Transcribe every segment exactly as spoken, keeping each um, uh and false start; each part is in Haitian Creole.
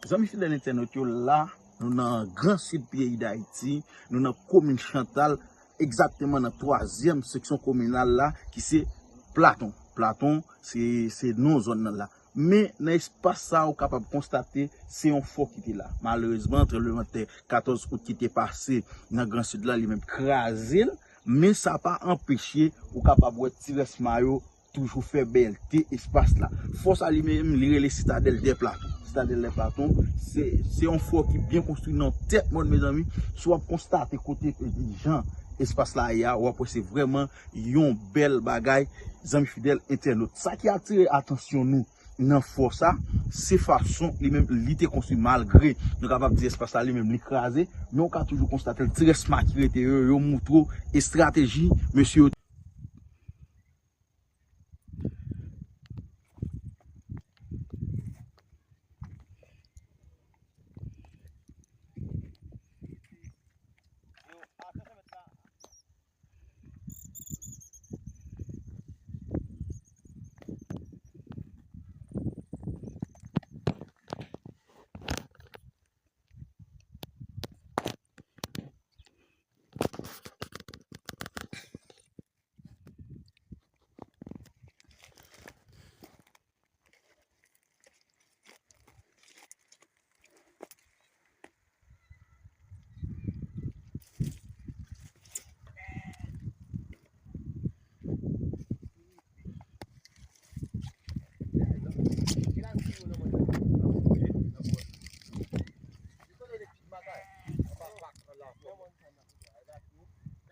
Zanmi fidèl entènot yo, la, nou nan Gran Sid peyi Dayiti, nou nan komin Chantal, egzakteman nan twazyèm seksyon kominal la, ki se Platon. Platon, se, se non zòn nan la. Men nan espas sa, ou kapab konstate, se yon fò ki te la. Malerezman, tranblemanntè katòz out ki te pase nan Gran Sid la, li menm kraze l, men sa pa anpeche ou kapab wè ti rès mayo toujou fè bèlte espas la. Fò sa li menm, li rele Citadelle des Plateaux. Citadelle des Plateaux, se, se yon fò ki byen konstwi nan tèt mòn, mezanmi. Si w ap konstate kote, e, jan espas la ye a, w ap wè se vrèman yon bèl bagay, zanmi fidèl entènot. Sa ki atire atansyon nou nan fò sa, se fason li menm li te konstwi, malgre nou kapab di espas la li menm li kraze, men w ka toujou konstate l, ti rès ma ki rete yo, yo moutre w estrateji mesye yo.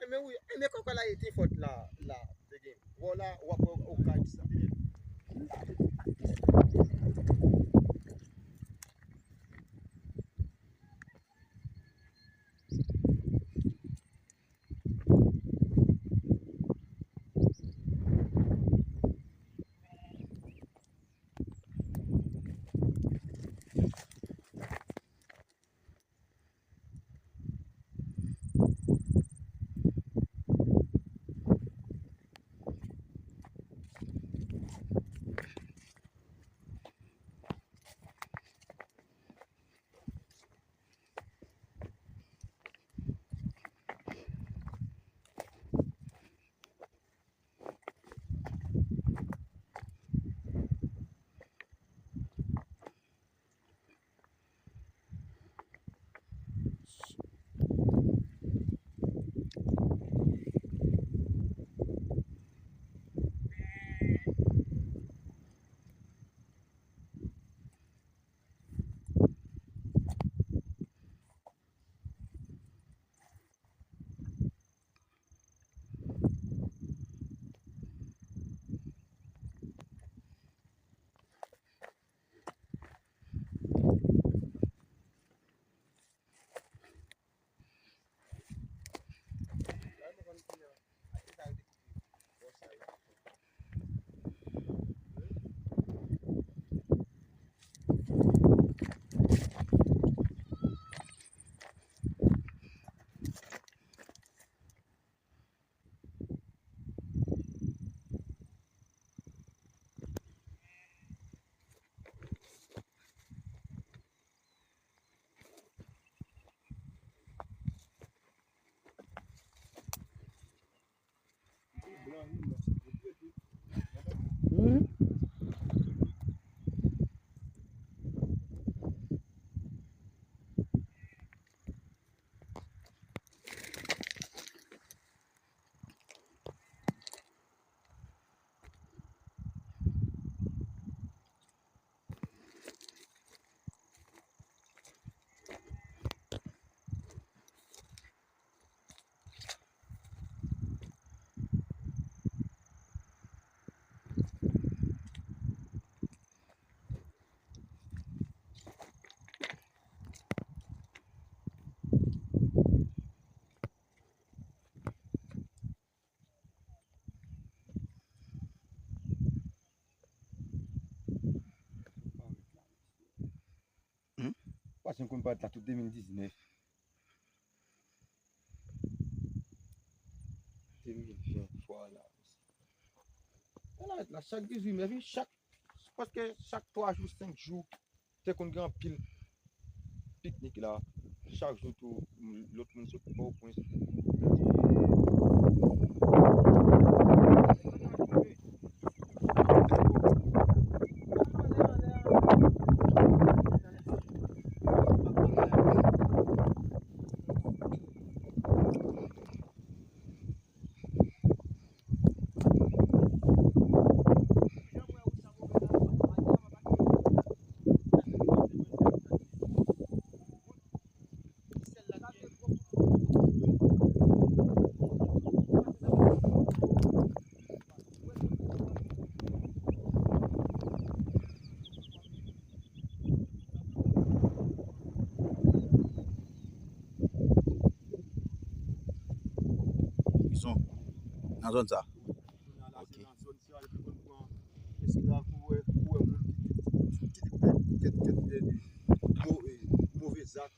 Enben wi, enben kòkòt la rete fòt la, la, te gen. Wè w la, w ap wè w ka eksante. Hmm? Paske m konn parèt la tout de mil diznèf. De mil ven fwa la. Mwen la, la, chak dizuit mè, wi, chak, prèske chak twa jou, senk jou, te konn gen anpil, piknik la. Chak jou tou, m, lòt moun sot Pòtoprens. Prizon. Nan zòn sa. Ok. Esklav pou wè, pou wè moun ki, ki, ki, ki, ki, ki, ki, move zak.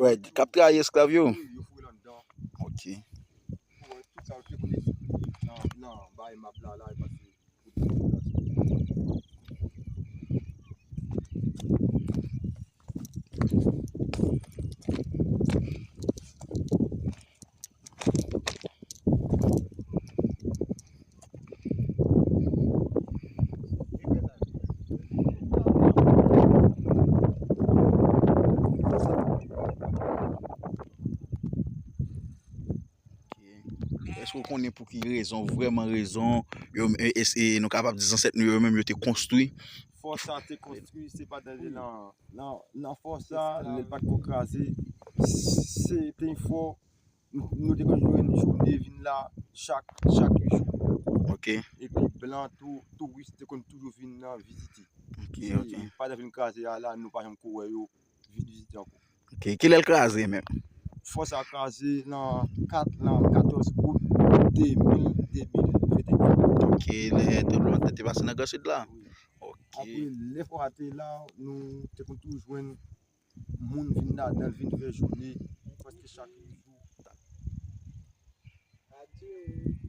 Wè, k ap trayi esklav yo. Wi, yo foure l anndan. Ok. Pou wè tout sa yo te konn esplike nan, nan bay map la, la, e pase. Èske w konnen pou ki rezon, vrèman rezon, yo, e, e, e, nou kapab di zansèt nou yo menm yo te konstwi? Fò sa te konstwi, se pa tande nan, nan, nan fò sa, men l pa t ko kraze. Se te yon fò, nou, nou te konn jwenn jounen vin la chak, chak uit jou. Ok. Epi blan tou, touris te konn toujou vin nan vizite. Ok, ok. Pandan vin kraze a la, nou pa janm ko wè yo vin vizite ankò. Ok, kilè l kraze menm? Fò sa kraze nan kat, nan katòz out de mil, de mil venteyen. Ok, lè tranblemanntè te pase nan Gran Sid la? Wi. Ok. Apre, lè fò a te la, nou te konn toujou jwenn moun vin ladan l, vin fè jounen, prèske chak jou. Adye.